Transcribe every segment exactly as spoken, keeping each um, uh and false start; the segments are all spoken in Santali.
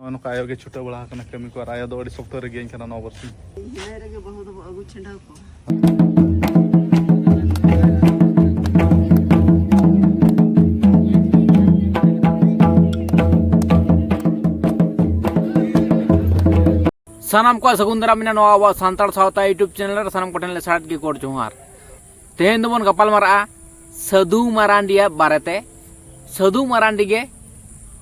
ᱱᱚᱜᱼᱚ ᱱᱚᱝᱠᱟ ᱟᱭᱳ ᱜᱮ ᱪᱷᱩᱴᱟᱹᱣ ᱵᱟᱲᱟ ᱟᱠᱟᱱᱟ ᱠᱟᱹᱢᱤ ᱠᱚ, ᱟᱨ ᱟᱭᱳ ᱫᱚ ᱟᱹᱰᱤ ᱥᱚᱠᱛᱚ ᱨᱮᱜᱮᱧ ᱠᱟᱱᱟ ᱱᱚᱣᱟ ᱵᱟᱨᱥᱤᱧ᱾ ᱦᱮᱸ, ᱨᱮᱜᱮ ᱵᱟᱹᱦᱩ ᱫᱚᱵᱚ ᱟᱹᱜᱩ ᱪᱷᱤᱰᱟᱹᱣ ᱠᱚᱣᱟ᱾ ᱥᱟᱱᱟᱢ ᱠᱚᱣᱟᱜ ᱥᱟᱹᱜᱩᱱ ᱫᱟᱨᱟᱢ ᱢᱮᱱᱟᱜᱼᱟ ᱱᱚᱣᱟ ᱟᱵᱚᱣᱟᱜ ᱥᱟᱱᱛᱟᱲ ᱥᱟᱶᱛᱟ YouTube ᱪᱮᱱᱮᱞ ᱨᱮ ᱥᱟᱱᱟᱢ ᱠᱚᱴᱷᱮᱱ ᱞᱮ ᱥᱟᱨᱦᱟᱣ ᱜᱮ ᱜᱚᱰ ᱡᱚᱦᱟᱨ᱾ ᱛᱮᱦᱮᱧ ᱫᱚᱵᱚᱱ ᱜᱟᱯᱟᱞ ᱢᱟᱨᱟᱜᱼᱟ ᱥᱟᱹᱫᱷᱩ ᱢᱟᱨᱟᱱᱰᱤᱭᱟᱜ ᱵᱟᱨᱮᱛᱮ᱾ ᱥᱟᱹᱫᱷᱩ ᱢᱟᱨᱟᱱᱰᱤ ᱜᱮ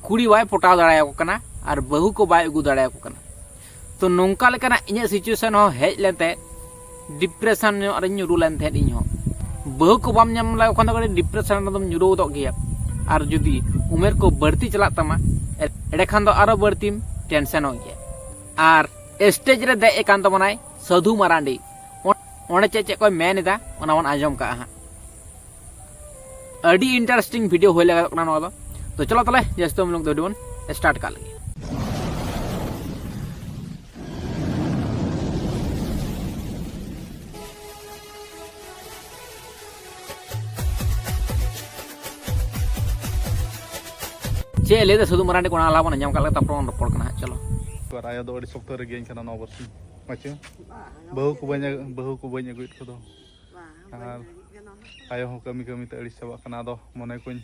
ᱠᱩᱲᱤ ᱵᱟᱭ ᱯᱚᱴᱟᱣ ᱫᱟᱲᱮᱭᱟᱠᱚ ᱠᱟᱱᱟ ᱟᱨ ᱵᱟᱹᱦᱩ ᱠᱚ ᱵᱟᱭ ᱟᱹᱜᱩ ᱫᱟᱲᱮᱭᱟᱠᱚ ᱠᱟᱱᱟ᱾ ᱛᱚ, ᱱᱚᱝᱠᱟ ᱞᱮᱠᱟᱱᱟᱜ ᱤᱧᱟᱹᱜ situation ᱦᱚᱸ ᱦᱮᱡ ᱞᱮᱱ ᱛᱟᱦᱮᱸᱫ, ᱰᱤᱯᱨᱮᱥᱚᱱ ᱧᱚᱜ ᱨᱤᱧ ᱧᱩᱨᱩ ᱞᱮᱱ ᱛᱟᱦᱮᱸᱫ ᱤᱧ ᱦᱚᱸ᱾ ᱵᱟᱹᱦᱩ ᱠᱚ ᱵᱟᱢ ᱧᱟᱢ ᱞᱮᱠᱚ ᱠᱷᱟᱱ ᱫᱚ ᱠᱟᱹᱴᱤᱡ ᱰᱤᱯᱨᱮᱥᱚᱱ ᱨᱮᱫᱚᱢ ᱧᱩᱨᱩ ᱜᱚᱫᱚᱜ ᱜᱮᱭᱟ, ᱟᱨ ᱡᱩᱫᱤ ᱩᱢᱮᱨ ᱠᱚ ᱵᱟᱹᱲᱛᱤ ᱪᱟᱞᱟᱜ ᱛᱟᱢᱟ, ᱮ-, ᱮᱸᱰᱮᱠᱷᱟᱱ ᱫᱚ ᱟᱨᱚ ᱵᱟᱹᱲᱛᱤᱢ ᱴᱮᱱᱥᱚᱱᱚᱜ ᱜᱮᱭᱟ᱾ ᱟᱨ ᱥᱴᱮᱡ ᱨᱮ ᱫᱮᱡ ᱟᱠᱟᱱ ᱛᱟᱵᱚᱱᱟᱭ ᱥᱟᱹᱫᱷᱩ ᱢᱟᱨᱟᱱᱰᱤ᱾ ᱚ-, ᱚᱸᱰᱮ ᱪᱮᱫ ᱪᱮᱫ ᱠᱚᱭ ᱢᱮᱱ ᱮᱫᱟ, ᱚᱱᱟ ᱵᱚᱱ ᱟᱸᱡᱚᱢ ᱠᱟᱜᱼᱟ ᱦᱟᱸᱜ᱾ ᱟᱹᱰᱤ ᱤᱱᱴᱟᱨᱮᱥᱴᱤᱝ ᱵᱷᱤᱰᱤᱭᱳ ᱦᱩᱭ ᱞᱟᱹᱜᱤᱫᱚᱜ ᱠᱟᱱᱟ ᱱᱚᱣᱟ ᱫᱚ᱾ ᱛᱚ, ᱪᱚᱞᱚ ᱛᱟᱦᱞᱮ ᱡᱟᱹᱥᱛᱤ ᱵᱟᱝ ᱞᱚᱝ ᱫᱚ ᱵᱷᱤᱰᱤᱭᱳ ᱵᱚᱱ ᱥᱴᱟᱨᱴ ᱠᱟᱜ ᱞᱮᱜᱮ᱾ ᱪᱮᱫ ᱮ ᱞᱟᱹᱭᱫᱟ ᱥᱟᱹᱫᱷᱩ ᱢᱟᱨᱟᱱᱰᱤ, ᱚᱱᱟ ᱞᱟᱦᱟ ᱵᱚᱱ ᱟᱸᱡᱚᱢ ᱠᱟᱜ ᱞᱮᱜᱮ, ᱛᱟᱨᱯᱚᱨ ᱵᱚᱱ ᱨᱚᱯᱚᱲ ᱠᱟᱱᱟ ᱦᱟᱸᱜ᱾ ᱪᱚᱞᱚ᱾ ᱟᱨ ᱟᱭᱳ ᱫᱚ ᱟᱹᱰᱤ ᱥᱚᱠᱛᱚ ᱨᱮᱜᱮᱧ ᱠᱟᱱᱟ ᱱᱚᱣᱟ ᱵᱟᱨᱥᱤᱧ᱾ ᱢᱟᱪᱮ, ᱵᱟᱹᱦᱩ ᱠᱚ ᱵᱟᱹᱧ ᱟᱹᱜᱩ-, ᱵᱟᱹᱦᱩ ᱠᱚ ᱵᱟᱹᱧ ᱟᱹᱜᱩᱭᱮᱫ ᱠᱚᱫᱚ᱾ ᱟᱨ ᱟᱭᱳ ᱦᱚᱸ ᱠᱟᱹᱢᱤ ᱠᱟᱹᱢᱤ ᱛᱮ ᱟᱹᱲᱤᱥ ᱪᱟᱵᱟᱜ ᱠᱟᱱᱟ᱾ ᱟᱫᱚ ᱢᱚᱱᱮ ᱠᱚᱧ,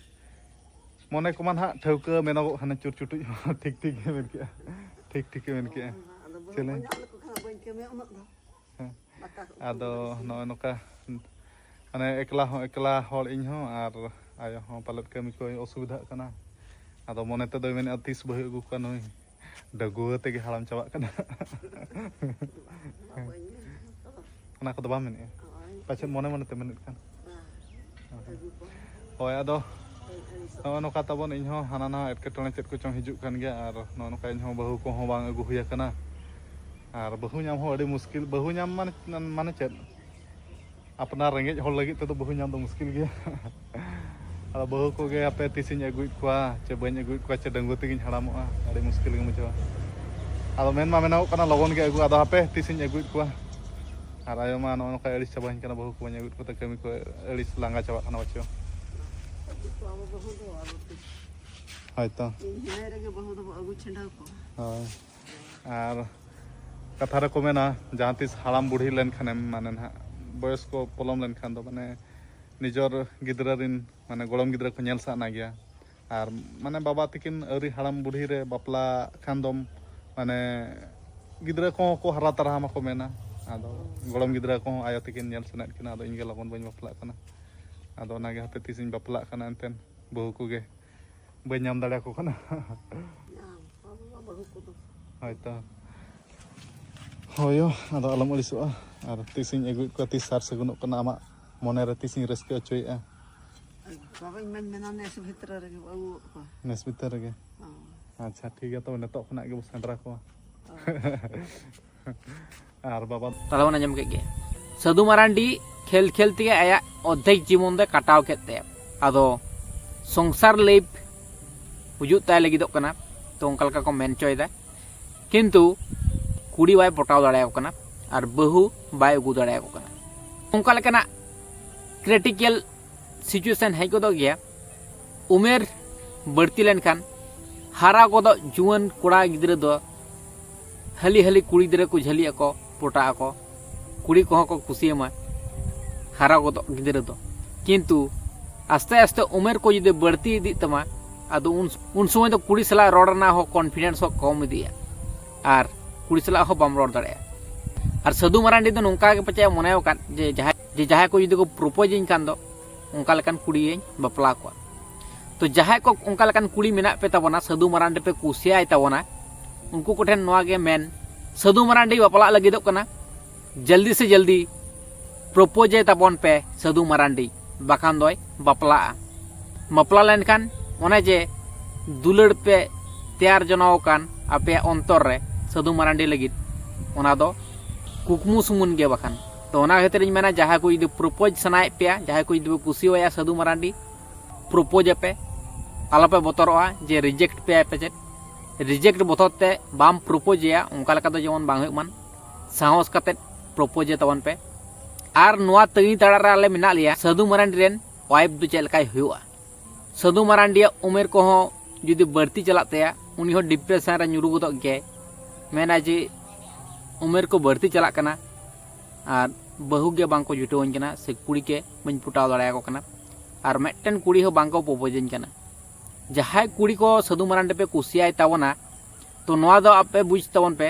ᱢᱚᱱᱮ ᱠᱚᱢᱟ ᱱᱟᱦᱟᱜ ᱴᱷᱟᱹᱣᱠᱟᱹ ᱢᱮᱱᱚᱜᱚᱜ ᱠᱟᱱᱟ, ᱪᱩᱨᱪᱩᱴᱩᱡ ᱦᱚᱸ ᱴᱷᱤᱠ ᱴᱷᱤᱠ ᱜᱮ ᱢᱮᱱ ᱠᱮᱜᱼᱟ, ᱴᱷᱤᱠ ᱴᱷᱤᱠ ᱜᱮ ᱢᱮᱱ ᱠᱮᱜᱼᱟ᱾ ᱪᱮᱞᱮ? ᱦᱮᱸ᱾ ᱟᱫᱚ ᱱᱚᱜᱼᱚᱭ ᱱᱚᱝᱠᱟ, ᱢᱟᱱᱮ ᱮᱠᱞᱟ ᱦᱚᱸ ᱮᱠᱞᱟ ᱦᱚᱲ ᱤᱧ ᱦᱚᱸ, ᱟᱨ ᱟᱭᱳ ᱦᱚᱸ ᱯᱟᱞᱮᱫ ᱠᱟᱹᱢᱤ ᱠᱚᱭ ᱚᱥᱩᱵᱤᱫᱷᱟᱜ ᱠᱟᱱᱟ᱾ ᱟᱫᱚ ᱢᱚᱱᱮ ᱛᱮᱫᱚᱭ ᱢᱮᱱᱮᱫᱼᱟ, ᱛᱤᱥ ᱵᱟᱹᱦᱩᱭ ᱟᱹᱜᱩ ᱠᱚᱣᱟ ᱱᱩᱭ᱾ ᱰᱟᱺᱜᱩᱣᱟᱹ ᱛᱮᱜᱮ ᱦᱟᱲᱟᱢ ᱪᱟᱵᱟᱜ ᱠᱟᱱᱟ᱾ ᱚᱱᱟ ᱠᱚᱫᱚ ᱵᱟᱢ ᱢᱮᱱᱮᱫᱼᱟ? ᱯᱟᱪᱮᱫ ᱢᱚᱱᱮ ᱢᱚᱱᱮ ᱛᱮ ᱢᱮᱱᱮᱫ ᱠᱷᱟᱱ᱾ ᱦᱳᱭ, ᱟᱫᱚ ᱱᱚᱜᱼᱚ ᱱᱚᱝᱠᱟ ᱛᱟᱵᱚᱱ, ᱤᱧ ᱦᱚᱸ ᱦᱟᱱᱟ ᱱᱟᱣᱟ ᱮᱴᱠᱮᱴᱚᱬᱮ ᱪᱮᱫ ᱠᱚᱪᱚᱝ ᱦᱤᱡᱩᱜ ᱠᱟᱱ ᱜᱮᱭᱟ, ᱟᱨ ᱱᱚᱜᱼᱚ ᱱᱚᱝᱠᱟ ᱤᱧ ᱦᱚᱸ ᱵᱟᱹᱦᱩ ᱠᱚᱦᱚᱸ ᱵᱟᱝ ᱟᱹᱜᱩ ᱦᱩᱭ ᱟᱠᱟᱱᱟ᱾ ᱟᱨ ᱵᱟᱹᱦᱩ ᱧᱟᱢ ᱦᱚᱸ ᱟᱹᱰᱤ ᱢᱩᱥᱠᱤᱞ᱾ ᱵᱟᱹᱦᱩ ᱧᱟᱢ ᱢᱟᱱᱮ, ᱢᱟᱱᱮ ᱪᱮᱫ? ᱟᱯᱱᱟᱨ ᱨᱮᱸᱜᱮᱡ ᱦᱚᱲ ᱞᱟᱹᱜᱤᱫ ᱛᱮᱫᱚ ᱵᱟᱹᱦᱩ ᱧᱟᱢ ᱫᱚ ᱢᱩᱥᱠᱤᱞ ᱜᱮᱭᱟ᱾ ᱟᱫᱚ ᱵᱟᱹᱦᱩ ᱠᱚᱜᱮ ᱦᱟᱯᱮ ᱛᱤᱥᱤᱧ ᱟᱹᱜᱩᱭᱮᱫ ᱠᱚᱣᱟ, ᱪᱮ ᱵᱟᱹᱧ ᱟᱹᱜᱩᱭᱮᱫ ᱠᱚᱣᱟ, ᱪᱮ ᱰᱟᱺᱜᱩᱣᱟᱹ ᱛᱮᱜᱤᱧ ᱦᱟᱲᱟᱢᱚᱜᱼᱟ, ᱟᱹᱰᱤ ᱢᱩᱥᱠᱤᱞ ᱜᱮᱢ ᱵᱩᱡᱷᱟᱹᱣᱟ᱾ ᱟᱫᱚ ᱢᱮᱱ ᱢᱟ ᱢᱮᱱᱚᱜᱚᱜ ᱠᱟᱱᱟ ᱞᱚᱜᱚᱱ ᱜᱮ ᱟᱹᱜᱩ, ᱟᱫᱚ ᱦᱟᱯᱮ ᱛᱤᱥᱤᱧ ᱟᱹᱜᱩᱭᱮᱫ ᱠᱚᱣᱟ᱾ ᱟᱨ ᱟᱭᱳ ᱢᱟ ᱱᱚᱜᱼᱚ ᱱᱚᱝᱠᱟᱭ ᱟᱹᱲᱤᱥ ᱪᱟᱵᱟᱧ ᱠᱟᱱᱟ, ᱵᱟᱹᱦᱩ ᱠᱚ ᱵᱟᱹᱧ ᱟᱹᱜᱩᱭᱮᱫ ᱠᱚᱛᱮ ᱠᱟᱹᱢᱤ ᱠᱚ ᱟᱹᱲᱤᱥ ᱞᱟᱸᱜᱟ ᱪᱟᱵᱟᱜ ᱠᱟᱱᱟ ᱵᱟᱪᱚ᱾ ᱦᱳᱭᱛᱚ᱾ ᱤᱧ ᱦᱤᱱᱟᱹᱭ ᱨᱮᱜᱮ ᱵᱟᱹᱦᱩ ᱫᱚᱵᱚ ᱟᱹᱜᱩ ᱪᱷᱤᱰᱟᱹᱣ ᱠᱚᱣᱟ᱾ ᱦᱳᱭ᱾ ᱟᱨ ᱠᱟᱛᱷᱟ ᱨᱮᱠᱚ ᱢᱮᱱᱟ, ᱡᱟᱦᱟᱸ ᱛᱤᱥ ᱦᱟᱲᱟᱢ ᱵᱩᱲᱦᱤ ᱞᱮᱱᱠᱷᱟᱱᱮᱢ, ᱢᱟᱱᱮ ᱱᱟᱦᱟᱜ ᱵᱚᱭᱚᱥ ᱠᱚ ᱯᱚᱞᱚᱢ ᱞᱮᱱᱠᱷᱟᱱ ᱫᱚ, ᱢᱟᱱᱮ ᱱᱤᱡᱚᱨ ᱜᱤᱫᱽᱨᱟᱹ ᱨᱤᱱ, ᱢᱟᱱᱮ ᱜᱚᱲᱚᱢ ᱜᱤᱫᱽᱨᱟᱹ ᱠᱚ ᱧᱮᱞ ᱥᱟᱱᱟ ᱜᱮᱭᱟ᱾ ᱟᱨ ᱢᱟᱱᱮ ᱵᱟᱵᱟ ᱛᱤᱠᱤᱱ ᱟᱹᱣᱨᱤ ᱦᱟᱲᱟᱢ ᱵᱩᱲᱦᱤ ᱨᱮ ᱵᱟᱯᱞᱟ ᱠᱷᱟᱱ ᱫᱚᱢ, ᱢᱟᱱᱮ ᱜᱤᱫᱽᱨᱟᱹ ᱠᱚᱦᱚᱸ ᱠᱚ ᱦᱟᱨᱟ ᱛᱟᱨᱟ ᱟᱢᱟ ᱠᱚ ᱢᱮᱱᱟ᱾ ᱟᱫᱚ ᱜᱚᱲᱚᱢ ᱜᱤᱫᱽᱨᱟᱹ ᱠᱚᱦᱚᱸ ᱟᱭᱳ ᱛᱤᱠᱤᱱ ᱧᱮᱞ ᱥᱟᱱᱟᱭᱮᱫ ᱠᱤᱱᱟ, ᱟᱫᱚ ᱤᱧ ᱜᱮ ᱞᱚᱜᱚᱱ ᱵᱟᱹᱧ ᱵᱟᱯᱞᱟᱜ ᱠᱟᱱᱟ᱾ ᱟᱫᱚ ᱚᱱᱟᱜᱮ ᱦᱟᱯᱮ ᱛᱤᱥᱤᱧ ᱵᱟᱯᱞᱟᱜ ᱠᱟᱱᱟ, ᱮᱱᱛᱮᱱ ᱵᱟᱹᱦᱩ ᱠᱚᱜᱮ ᱵᱟᱹᱧ ᱧᱟᱢ ᱫᱟᱲᱮᱭᱟᱠᱚ ᱠᱟᱱᱟ᱾ ᱧᱟᱢ ᱠᱚᱣᱟ ᱵᱟᱹᱦᱩ ᱠᱚᱫᱚ᱾ ᱦᱳᱭᱛᱚ᱾ ᱦᱳᱭᱳ, ᱟᱫᱚ ᱟᱞᱚᱢ ᱟᱹᱲᱤᱥᱚᱜᱼᱟ᱾ ᱟᱨ ᱛᱤᱥᱤᱧ ᱟᱹᱜᱩᱭᱮᱫ ᱠᱚᱣᱟ, ᱛᱤᱥ ᱥᱟᱨ ᱥᱟᱹᱜᱩᱱᱚᱜ ᱠᱟᱱᱟ, ᱟᱢᱟᱜ ᱢᱚᱱᱮᱨᱮ ᱛᱤᱥᱤᱧ ᱨᱟᱹᱥᱠᱟᱹ ᱦᱚᱪᱚᱭᱮᱫᱼᱟ᱾ ᱵᱟᱵᱟᱧ ᱢᱮᱱ ᱢᱮᱱᱟ ᱱᱮᱥ ᱵᱷᱤᱛᱨᱤ ᱨᱮᱜᱮ ᱵᱚ ᱟᱹᱜᱩ ᱜᱚᱫ ᱠᱚᱣᱟ᱾ ᱱᱮᱥ ᱵᱷᱤᱛᱨᱤ ᱨᱮᱜᱮ? ᱦᱚᱸ᱾ ᱟᱪᱪᱷᱟ, ᱴᱷᱤᱠ ᱜᱮᱭᱟ, ᱛᱚᱵᱮ ᱱᱤᱛᱚᱜ ᱠᱷᱚᱱᱟᱜ ᱜᱮᱵᱚ ᱥᱮᱸᱫᱽᱨᱟ ᱠᱚᱣᱟ᱾ ᱦᱳᱭ᱾ ᱟᱨ ᱵᱟᱵᱟ? ᱛᱟᱦᱞᱮ ᱵᱚᱱ ᱟᱸᱡᱚᱢ ᱠᱮᱫ ᱜᱮ, ᱥᱟᱹᱫᱷᱩ ᱢᱟᱨᱟᱱᱰᱤ ᱠᱷᱮᱞ ᱠᱷᱮᱞ ᱛᱮᱜᱮ ᱟᱭᱟᱜ ᱚᱨᱫᱷᱮᱠ ᱡᱤᱵᱚᱱ ᱫᱚᱭ ᱠᱟᱴᱟᱣ ᱠᱮᱫ ᱛᱟᱭᱟ᱾ ᱟᱫᱚ ᱥᱚᱝᱥᱟᱨ ᱞᱟᱭᱤᱯᱷ ᱦᱩᱭᱩᱜ ᱛᱟᱭ ᱞᱟᱹᱜᱤᱫᱚᱜ ᱠᱟᱱᱟ, ᱛᱚ ᱚᱱᱠᱟ ᱞᱮᱠᱟ ᱠᱚ ᱢᱮᱱ ᱦᱚᱪᱚᱭᱮᱫᱟ᱾ ᱠᱤᱱᱛᱩ ᱠᱩᱲᱤ ᱵᱟᱭ ᱯᱚᱴᱟᱣ ᱫᱟᱲᱮᱭᱟᱠᱚ ᱠᱟᱱᱟ ᱟᱨ ᱵᱟᱹᱦᱩ ᱵᱟᱭ ᱟᱹᱜᱩ ᱫᱟᱲᱮᱭᱟᱠᱚ ᱠᱟᱱᱟ᱾ ᱚᱱᱠᱟ ᱞᱮᱠᱟᱱᱟᱜ ᱠᱨᱤᱴᱤᱠᱮᱞ ᱥᱤᱪᱩᱭᱮᱥᱚᱱ ᱦᱮᱡ ᱜᱚᱫᱚᱜ ᱜᱮᱭᱟ᱾ ᱩᱢᱮᱨ ᱵᱟᱹᱲᱛᱤ ᱞᱮᱱᱠᱷᱟᱱ ᱦᱟᱨᱟ ᱜᱚᱫᱚᱜ ᱡᱩᱣᱟᱹᱱ ᱠᱚᱲᱟ ᱜᱤᱫᱽᱨᱟᱹ ᱫᱚ ᱦᱟᱹᱞᱤ ᱦᱟᱹᱞᱤ ᱠᱩᱲᱤ ᱜᱤᱫᱽᱨᱟᱹ ᱠᱚ ᱡᱷᱟᱹᱞᱤᱜ ᱟᱠᱚ, ᱯᱚᱴᱟᱜ ᱟᱠᱚ, ᱠᱩᱲᱤ ᱠᱚᱦᱚᱸ ᱠᱚ ᱠᱩᱥᱤᱭᱟᱢᱟ ᱦᱟᱨᱟ ᱜᱚᱫᱚᱜ ᱜᱤᱫᱽᱨᱟᱹ ᱫᱚ᱾ ᱠᱤᱱᱛᱩ ᱟᱥᱛᱮ ᱟᱥᱛᱮ ᱩᱢᱮᱨ ᱠᱚ ᱡᱩᱫᱤ ᱵᱟᱹᱲᱛᱤ ᱤᱫᱤᱜ ᱛᱟᱢᱟ, ᱟᱫᱚ ᱩᱱ, ᱩᱱ ᱥᱚᱢᱚᱭ ᱫᱚ ᱠᱩᱲᱤ ᱥᱟᱞᱟᱜ ᱨᱚᱲ ᱨᱮᱱᱟᱜ ᱦᱚᱸ ᱠᱚᱱᱯᱷᱤᱰᱮᱱᱥ ᱦᱚᱸ ᱠᱚᱢ ᱤᱫᱤᱜᱼᱟ ᱟᱨ ᱠᱩᱲᱤ ᱥᱟᱞᱟᱜ ᱦᱚᱸ ᱵᱟᱢ ᱨᱚᱲ ᱫᱟᱲᱮᱭᱟᱜᱼᱟ᱾ ᱟᱨ ᱥᱟᱹᱫᱷᱩ ᱢᱟᱨᱟᱱᱰᱤ ᱫᱚ ᱱᱚᱝᱠᱟ ᱜᱮ ᱯᱟᱪᱮᱫ ᱢᱚᱱᱮ ᱟᱠᱟᱫ ᱡᱮ ᱡᱟᱦᱟᱸᱭ, ᱡᱮ ᱡᱟᱦᱟᱸᱭ ᱠᱚ ᱡᱩᱫᱤ ᱠᱚ ᱯᱨᱚᱯᱳᱡᱽ ᱟᱹᱧ ᱠᱷᱟᱱ ᱫᱚ ᱚᱱᱠᱟ ᱞᱮᱠᱟᱱ ᱠᱩᱲᱤᱭᱟᱹᱧ ᱵᱟᱯᱞᱟ ᱠᱚᱣᱟ᱾ ᱛᱚ ᱡᱟᱦᱟᱸᱭ ᱠᱚ ᱚᱱᱠᱟ ᱞᱮᱠᱟᱱ ᱠᱩᱲᱤ ᱢᱮᱱᱟᱜ ᱯᱮ ᱛᱟᱵᱚᱱᱟ, ᱥᱟᱹᱫᱷᱩ ᱢᱟᱨᱟᱱᱰᱤ ᱯᱮ ᱠᱩᱥᱤᱭᱟᱭ ᱛᱟᱵᱚᱱᱟ, ᱩᱱᱠᱩ ᱠᱚᱴᱷᱮᱱ ᱱᱚᱣᱟ ᱜᱮ ᱢᱮᱱ, ᱥᱟᱹᱫᱷᱩ ᱢᱟᱨᱟᱱᱰᱤ ᱵᱟᱯᱞᱟᱜ ᱞᱟᱹᱜᱤᱫᱚᱜ ᱠᱟᱱᱟ, ᱡᱚᱞᱫᱤ ᱥᱮ ᱡᱚᱞᱫᱤ ᱯᱨᱚᱯᱳᱡᱽ ᱟᱭ ᱛᱟᱵᱚᱱ ᱯᱮ ᱥᱟᱹᱫᱷᱩ ᱢᱟᱨᱟᱱᱰᱤ, ᱵᱟᱠᱷᱟᱱ ᱫᱚᱭ ᱵᱟᱯᱞᱟᱜᱼᱟ᱾ ᱵᱟᱯᱞᱟ ᱞᱮᱱᱠᱷᱟᱱ ᱚᱱᱮ ᱡᱮ ᱫᱩᱞᱟᱹᱲ ᱯᱮ ᱛᱮᱭᱟᱨ ᱡᱚᱱᱚ ᱟᱠᱟᱱ ᱟᱯᱮᱭᱟᱜ ᱚᱱᱛᱚᱨ ᱨᱮ ᱥᱟᱹᱫᱷᱩ ᱢᱟᱨᱟᱱᱰᱤ ᱞᱟᱹᱜᱤᱫ, ᱚᱱᱟ ᱫᱚ ᱠᱩᱠᱢᱩ ᱥᱩᱢᱩᱱ ᱜᱮ ᱵᱟᱠᱷᱟᱱ᱾ ᱛᱚ ᱚᱱᱟ ᱠᱷᱟᱹᱛᱤᱨ ᱤᱧ ᱢᱮᱱᱟ, ᱡᱟᱦᱟᱸᱭ ᱠᱚ ᱡᱩᱫᱤ ᱯᱨᱚᱯᱳᱡᱽ ᱥᱟᱱᱟᱭᱮᱫ ᱯᱮᱭᱟ, ᱡᱟᱦᱟᱸᱭ ᱠᱚ ᱡᱩᱫᱤ ᱯᱮ ᱠᱩᱥᱤᱣᱟᱭᱟ ᱥᱟᱹᱫᱷᱩ ᱢᱟᱨᱟᱱᱰᱤ, ᱯᱨᱚᱯᱳᱡᱽ ᱟᱯᱮ, ᱟᱞᱚᱯᱮ ᱵᱚᱛᱚᱨᱚᱜᱼᱟ ᱡᱮ ᱨᱤᱡᱮᱠᱴ ᱯᱮᱭᱟᱭ ᱯᱟᱪᱮᱫ᱾ ᱨᱤᱡᱮᱠᱴ ᱵᱚᱛᱚᱨ ᱛᱮ ᱵᱟᱢ ᱯᱨᱚᱯᱳᱡᱽ ᱮᱭᱟ, ᱚᱱᱠᱟ ᱞᱮᱠᱟ ᱫᱚ ᱡᱮᱢᱚᱱ ᱵᱟᱝ ᱦᱩᱭᱩᱜ ᱢᱟᱱ, ᱥᱟᱦᱚᱥ ᱠᱟᱛᱮᱫ ᱯᱨᱚᱯᱳᱡᱽ ᱮ ᱛᱟᱵᱚᱱ ᱯᱮ᱾ ᱟᱨ ᱱᱚᱣᱟ ᱛᱟᱹᱜᱤ ᱛᱟᱲᱟ ᱨᱮ ᱟᱞᱮ ᱢᱮᱱᱟᱜ ᱞᱮᱭᱟ, ᱥᱟᱹᱫᱷᱩ ᱢᱟᱨᱟᱱᱰᱤ ᱨᱮᱱ ᱣᱟᱭᱤᱯ ᱫᱚ ᱪᱮᱫ ᱞᱮᱠᱟᱭ ᱦᱩᱭᱩᱜᱼᱟ᱾ ᱥᱟᱹᱫᱷᱩ ᱢᱟᱨᱟᱱᱰᱤᱭᱟᱜ ᱩᱢᱮᱨ ᱠᱚᱦᱚᱸ ᱡᱩᱫᱤ ᱵᱟᱹᱲᱛᱤ ᱪᱟᱞᱟᱜ ᱛᱟᱭᱟ, ᱩᱱᱤ ᱦᱚᱸ ᱰᱤᱯᱨᱮᱥᱚᱱ ᱨᱮ ᱧᱩᱨᱩ ᱜᱚᱫᱚᱜ ᱜᱮᱭᱟᱭ᱾ ᱢᱮᱱᱟᱭ ᱡᱮ ᱩᱢᱮᱨ ᱠᱚ ᱵᱟᱹᱲᱛᱤ ᱪᱟᱞᱟᱜ ᱠᱟᱱᱟ ᱟᱨ ᱵᱟᱹᱦᱩ ᱜᱮ ᱵᱟᱝ ᱠᱚ ᱡᱩᱴᱟᱹᱣᱟᱹᱧ ᱠᱟᱱᱟ ᱥᱮ ᱠᱩᱲᱤ ᱜᱮ ᱵᱟᱹᱧ ᱯᱚᱴᱟᱣ ᱫᱟᱲᱮᱭᱟᱠᱚ ᱠᱟᱱᱟ ᱟᱨ ᱢᱤᱫᱴᱮᱱ ᱠᱩᱲᱤ ᱦᱚᱸ ᱵᱟᱝ ᱠᱚ ᱯᱨᱚᱯᱳᱡᱟᱹᱧ ᱠᱟᱱᱟ᱾ ᱡᱟᱦᱟᱸᱭ ᱠᱩᱲᱤ ᱠᱚ ᱥᱟᱹᱫᱷᱩ ᱢᱟᱨᱟᱱᱰᱤ ᱯᱮ ᱠᱩᱥᱤᱭᱟᱭ ᱛᱟᱵᱚᱱᱟ, ᱛᱚ ᱱᱚᱣᱟ ᱫᱚ ᱟᱯᱮ ᱵᱩᱡᱽ ᱛᱟᱵᱚᱱ ᱯᱮ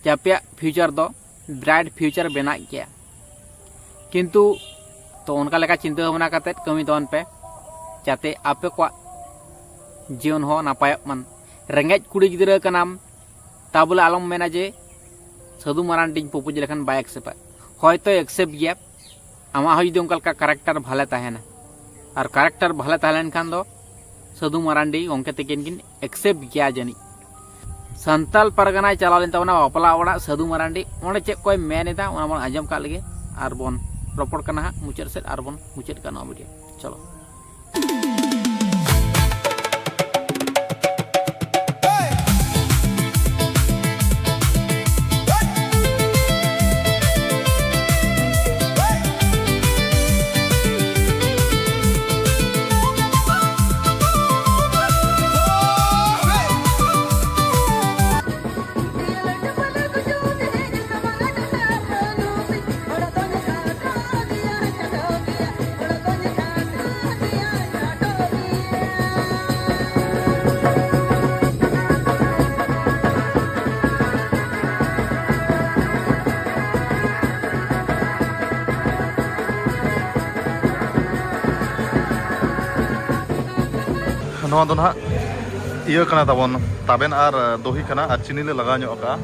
ᱡᱮ ᱟᱯᱮᱭᱟᱜ ᱯᱷᱤᱭᱩᱪᱟᱨ ᱫᱚ ᱵᱨᱟᱭᱤᱴ ᱯᱷᱤᱭᱩᱪᱟᱨ ᱵᱮᱱᱟᱜ ᱜᱮᱭᱟ᱾ ᱠᱤᱱᱛᱩ ᱛᱚ ᱚᱱᱠᱟ ᱞᱮᱠᱟ ᱪᱤᱱᱛᱟᱹ ᱵᱷᱟᱵᱽᱱᱟ ᱠᱟᱛᱮᱫ ᱠᱟᱹᱢᱤ ᱛᱟᱵᱚᱱ ᱯᱮ, ᱡᱟᱛᱮ ᱟᱯᱮ ᱠᱚᱣᱟᱜ ᱡᱤᱭᱚᱱ ᱦᱚᱸ ᱱᱟᱯᱟᱭᱚᱜ ᱢᱟ᱾ ᱨᱮᱸᱜᱮᱡ ᱠᱩᱲᱤ ᱜᱤᱫᱽᱨᱟᱹ ᱠᱟᱱᱟᱢ, ᱛᱟ ᱵᱚᱞᱮ ᱟᱞᱚᱢ ᱢᱮᱱᱟ ᱡᱮ ᱥᱟᱹᱫᱷᱩ ᱢᱟᱨᱟᱱᱰᱤᱧ ᱯᱨᱚᱯᱳᱡᱽ ᱞᱮᱠᱷᱟᱱ ᱵᱟᱭ ᱮᱠᱥᱮᱯᱴᱟ᱾ ᱦᱚᱭᱛᱳᱭ ᱮᱠᱥᱮᱯᱴ ᱜᱮᱭᱟ, ᱟᱢᱟᱜ ᱦᱚᱸ ᱡᱩᱫᱤ ᱚᱱᱠᱟ ᱞᱮᱠᱟ ᱠᱮᱨᱮᱠᱴᱟᱨ ᱵᱷᱟᱞᱮ ᱛᱟᱦᱮᱱᱟ᱾ ᱟᱨ ᱠᱮᱨᱮᱠᱴᱟᱨ ᱵᱷᱟᱞᱮ ᱛᱟᱦᱮᱸ ᱞᱮᱱᱠᱷᱟᱱ ᱫᱚ ᱥᱟᱹᱫᱷᱩ ᱢᱟᱨᱟᱱᱰᱤ ᱜᱚᱢᱠᱮ ᱛᱟᱹᱠᱤᱱ ᱠᱤᱱ ᱮᱠᱥᱮᱯᱴ ᱜᱮᱭᱟ ᱡᱟᱹᱱᱤᱡ᱾ ᱥᱟᱱᱛᱟᱞ ᱯᱟᱨᱜᱟᱱᱟᱭ ᱪᱟᱞᱟᱣ ᱞᱮᱱ ᱛᱟᱵᱚᱱᱟ ᱵᱟᱯᱞᱟ ᱚᱲᱟᱜ ᱥᱟᱹᱫᱷᱩ ᱢᱟᱨᱟᱱᱰᱤ, ᱚᱸᱰᱮ ᱪᱮᱫ ᱠᱚᱭ ᱢᱮᱱ ᱮᱫᱟ ᱚᱱᱟ ᱵᱚᱱ ᱟᱸᱡᱚᱢ ᱠᱟᱜ ᱞᱮᱜᱮ᱾ ᱟᱨ ᱵᱚᱱ ᱨᱚᱯᱚᱲ ᱠᱟᱱᱟ ᱦᱟᱸᱜ ᱢᱩᱪᱟᱹᱫ ᱥᱮᱫ, ᱟᱨ ᱵᱚᱱ ᱢᱩᱪᱟᱹᱫ ᱠᱟᱜ ᱱᱚᱣᱟ ᱵᱷᱤᱰᱤᱭᱳ᱾ ᱪᱚᱞᱚ᱾ ᱱᱚᱣᱟ ᱫᱚ ᱱᱟᱦᱟᱜ ᱤᱭᱟᱹ ᱠᱟᱱᱟ ᱛᱟᱵᱚᱱ, ᱛᱟᱵᱮᱱ ᱟᱨ ᱫᱚᱦᱤ ᱠᱟᱱᱟ ᱟᱨ ᱪᱤᱱᱤ ᱞᱮ ᱞᱟᱜᱟᱣ ᱧᱚᱜ ᱟᱠᱟᱜᱼᱟ᱾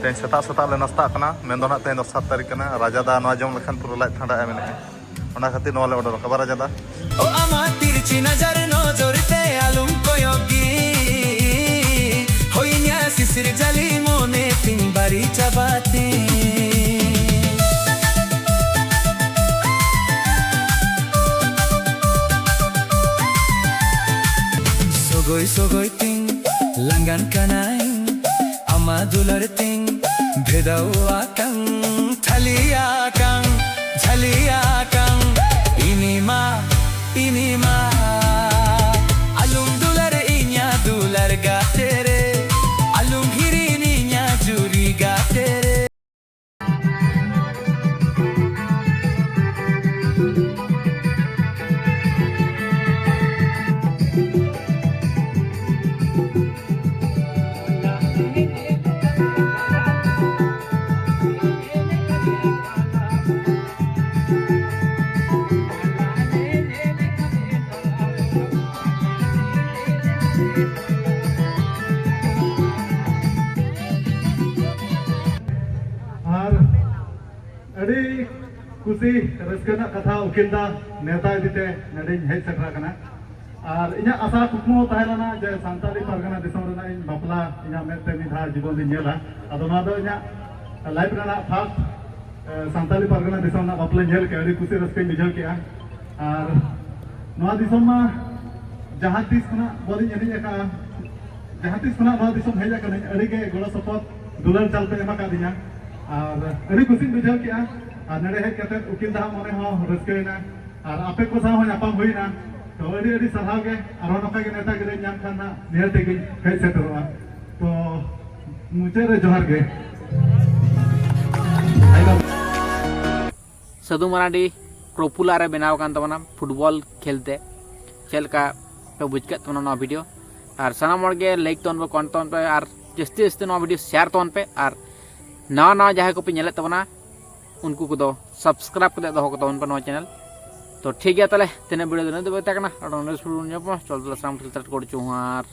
ᱛᱮᱦᱮᱧ ᱥᱮᱛᱟᱜ ᱥᱮᱛᱟᱜ ᱞᱮ ᱱᱟᱥᱛᱟᱜ ᱠᱟᱱᱟ, ᱢᱮᱱᱫᱚ ᱱᱟᱦᱟᱜ ᱛᱮᱦᱮᱧ ᱫᱚ ᱥᱟᱛ ᱛᱟᱹᱨᱤᱠᱷ ᱠᱟᱱᱟ᱾ ᱨᱟᱡᱟ ᱫᱟ ᱱᱚᱣᱟ ᱡᱚᱢ ᱞᱮᱠᱷᱟᱱ ᱯᱩᱨᱟᱹ ᱞᱟᱡ ᱴᱷᱟᱱᱰᱟᱜᱼᱟ ᱢᱮᱱᱮᱫᱼᱟᱭ, ᱚᱱᱟ ᱠᱷᱟᱹᱛᱤᱨ ᱱᱚᱣᱟ ᱞᱮ ᱚᱰᱟᱨ ᱟᱠᱟᱫᱟ᱾ ᱨᱟᱡᱟ ᱫᱟ᱾ ᱚ ᱟᱢᱟᱜ ᱛᱤᱨᱪᱤ ᱱᱟᱡᱟᱨ ᱱᱚᱡᱚᱨ ᱛᱮ ᱟᱞᱚᱢ ᱠᱚᱭᱚᱜ ᱜᱮ, ᱦᱩᱭᱧᱟ ᱥᱤᱥᱤᱨ ᱡᱟᱹᱞᱤ ᱢᱚᱱᱮ ᱛᱤᱧ ᱵᱟᱹᱲᱤ ᱪᱟᱵᱟ ᱛᱤᱧ᱾ ᱥᱚᱜᱚᱭ ᱥᱚᱜᱚᱭ ᱛᱤᱧ ᱞᱟᱸᱜᱟᱱ ᱠᱟᱱᱟᱭ, ᱟᱢᱟ ᱫᱩᱞᱟᱹᱲ ᱛᱤᱧ ᱵᱷᱮᱫᱟᱣ ᱟᱠᱟᱱ, ᱡᱷᱟᱹᱞᱤ ᱟᱠᱟᱱ, ᱡᱷᱟᱹᱞᱤ ᱟᱠᱟᱱ᱾ ᱤᱱᱤᱢᱟ, ᱤᱱᱤᱢᱟ, ᱟᱞᱚᱢ ᱠᱩᱥᱤ ᱨᱟᱹᱥᱠᱟᱹ ᱨᱮᱱᱟᱜ ᱠᱟᱛᱷᱟ ᱩᱠᱤᱞ ᱫᱟ ᱱᱮᱣᱛᱟ ᱤᱫᱤᱛᱮ ᱱᱚᱰᱮᱧ ᱦᱮᱡ ᱥᱮᱴᱮᱨ ᱟᱠᱟᱱᱟ᱾ ᱟᱨ ᱤᱧᱟᱹᱜ ᱟᱥᱟ ᱠᱩᱠᱢᱩ ᱛᱟᱦᱮᱸ ᱞᱮᱱᱟ ᱡᱮ ᱥᱟᱱᱛᱟᱲᱤ ᱯᱟᱨᱜᱟᱱᱟ ᱫᱤᱥᱚᱢ ᱨᱮᱱᱟᱜ ᱤᱧ ᱵᱟᱯᱞᱟ ᱤᱧᱟᱹᱜ ᱢᱮᱫ ᱛᱮ ᱢᱤᱫ ᱫᱷᱟᱣ ᱡᱤᱵᱚᱱ ᱨᱤᱧ ᱧᱮᱞᱟ᱾ ᱟᱫᱚ ᱱᱚᱣᱟ ᱫᱚ ᱤᱧᱟᱹᱜ ᱞᱟᱭᱤᱯᱷ ᱨᱮᱱᱟᱜ ᱯᱷᱟᱥᱴ ᱥᱟᱱᱛᱟᱲᱤ ᱯᱟᱨᱜᱟᱱᱟ ᱫᱤᱥᱚᱢ ᱨᱮᱱᱟᱜ ᱵᱟᱯᱞᱟᱧ ᱧᱮᱞ ᱠᱮᱫᱟ᱾ ᱟᱹᱰᱤ ᱠᱩᱥᱤ ᱨᱟᱹᱥᱠᱟᱹᱧ ᱵᱩᱡᱷᱟᱹᱣ ᱠᱮᱫᱟ᱾ ᱟᱨ ᱱᱚᱣᱟ ᱫᱤᱥᱚᱢ ᱢᱟ ᱡᱟᱦᱟᱸ ᱛᱤᱥ ᱠᱷᱚᱱᱟᱜ ᱵᱚᱞᱤᱧ ᱮᱱᱮᱡ ᱟᱠᱟᱫᱼᱟ, ᱡᱟᱦᱟᱸ ᱛᱤᱥ ᱠᱷᱚᱱᱟᱜ ᱱᱚᱣᱟ ᱫᱤᱥᱚᱢ ᱦᱮᱡ ᱟᱠᱟᱱᱟᱹᱧ, ᱟᱹᱰᱤ ᱜᱮ ᱜᱚᱲᱚ ᱥᱚᱯᱚᱦᱚᱫ ᱫᱩᱞᱟᱹᱲ ᱪᱟᱞ ᱯᱮ ᱮᱢ ᱟᱠᱟᱫᱤᱧᱟ᱾ ᱟᱨ ᱟᱹᱰᱤ ᱠᱩᱥᱤᱧ ᱵᱩᱡᱷᱟᱹᱣ ᱠᱮᱫᱼᱟ᱾ ᱟᱨ ᱱᱚᱰᱮ ᱦᱮᱡ ᱠᱟᱛᱮ ᱩᱠᱤᱞ ᱫᱟᱦᱟᱜ ᱢᱚᱱᱮ ᱦᱚᱸ ᱨᱟᱹᱥᱠᱟᱹᱭᱮᱱᱟ᱾ ᱟᱨ ᱟᱯᱮ ᱠᱚ ᱥᱟᱶ ᱦᱚᱸ ᱧᱟᱯᱟᱢ ᱦᱩᱭᱱᱟ᱾ ᱛᱚ ᱟᱹᱰᱤ ᱟᱹᱰᱤ ᱥᱟᱨᱦᱟᱣ ᱜᱮ᱾ ᱟᱨᱦᱚᱸ ᱱᱚᱝᱠᱟ ᱜᱮ ᱱᱮᱣᱛᱟ ᱜᱤᱨᱟᱹᱧ ᱧᱟᱢ ᱠᱷᱟᱱ ᱦᱟᱸᱜ ᱱᱤᱦᱟᱹᱛ ᱜᱤᱧ ᱦᱮᱡ ᱥᱮᱴᱮᱨᱚᱜᱼᱟ᱾ ᱛᱚ ᱢᱩᱪᱟᱹᱫ ᱨᱮ ᱡᱚᱦᱟᱨ ᱜᱮ᱾ ᱥᱟᱹᱫᱷᱩ ᱢᱟᱨᱟᱱᱰᱤ ᱯᱨᱚᱯᱩᱞᱟᱨ ᱮ ᱵᱮᱱᱟᱣ ᱟᱠᱟᱱ ᱛᱟᱵᱚᱱᱟ ᱯᱷᱩᱴᱵᱚᱞ ᱠᱷᱮᱞ ᱛᱮ᱾ ᱪᱮᱫ ᱞᱮᱠᱟ ᱯᱮ ᱵᱩᱡᱽ ᱠᱮᱫ ᱛᱟᱵᱚᱱᱟ ᱱᱚᱣᱟ ᱵᱷᱤᱰᱤᱭᱳ? ᱟᱨ ᱥᱟᱱᱟᱢ ᱦᱚᱲ ᱜᱮ ᱞᱟᱭᱤᱠ ᱛᱟᱵᱚᱱ ᱯᱮ, ᱠᱚᱢᱮᱱᱴ ᱛᱟᱵᱚᱱ ᱯᱮ, ᱟᱨ ᱡᱟᱹᱥᱛᱤ ᱡᱟᱹᱥᱛᱤ ᱱᱚᱣᱟ ᱵᱷᱤᱰᱤᱭᱳ ᱥᱮᱭᱟᱨ ᱛᱟᱵᱚᱱ ᱯᱮ᱾ ᱟᱨ ᱱᱟᱣᱟ ᱱᱟᱣᱟ ᱡᱟᱦᱟᱸᱭ ᱠᱚᱯᱮ ᱧᱮᱞᱮᱫ ᱛᱟᱵᱚᱱᱟ, ᱩᱱᱠᱩ ᱠᱚᱫᱚ ᱥᱟᱵᱥᱠᱨᱟᱭᱤᱵ ᱠᱟᱛᱮ ᱫᱚᱦᱚ ᱠᱟᱛᱟᱵᱚᱱ ᱯᱮ ᱱᱚᱣᱟ ᱪᱮᱱᱮᱞ᱾ ᱛᱚ ᱴᱷᱤᱠ ᱜᱮᱭᱟ, ᱛᱟᱦᱚᱞᱮ ᱛᱮᱦᱮᱧᱟᱜ ᱵᱷᱤᱰᱤᱭᱳ ᱫᱚ ᱤᱱᱟᱹᱜ ᱫᱷᱟᱹᱵᱤᱡ ᱛᱟᱦᱮᱸ ᱠᱟᱱᱟ᱾ ᱟᱨ ᱱᱚᱰᱮ ᱥᱩᱨ ᱧᱟᱯᱟᱢᱟ, ᱪᱚᱞ ᱛᱟᱦᱚᱞᱮ ᱥᱟᱱᱟᱢ ᱠᱷᱮᱞ ᱛᱟᱨ ᱠᱚ ᱡᱚᱦᱟᱨ᱾